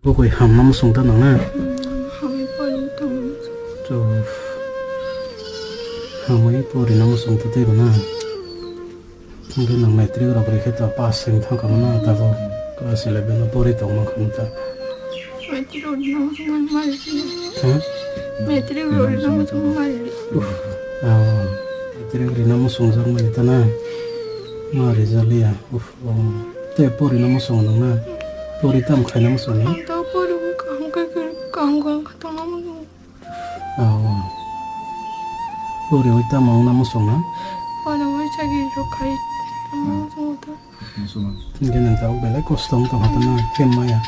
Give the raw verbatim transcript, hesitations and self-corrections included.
Bukui hamna muchung ta nang na? Hamwi pori tong. Chuf. Hamwi pori na muchung ta tei bo na? Hwnkhe nwng matric rok rikhe ta pass wng thang kha na tabuk class eleven o pori tong mang kha ta. Matric rok rina muchung mali. Ha? Matric rok rina muchung mali. Uff. Ah, matric rina muchung jak mali ta na? Ma rijaliya. Uff. Oh. Tei pori na muchung nwng na? Pori tam khaina muchung ni? Ang to pori kaham khe kaham kaham kha tongna muchung. Oh. Poriwi tamo wngna muchung na? Poriwi chagi rok khai tongna muchung ta. Hingke nang tabuk belai kosto wng tong kha ta na khe maya.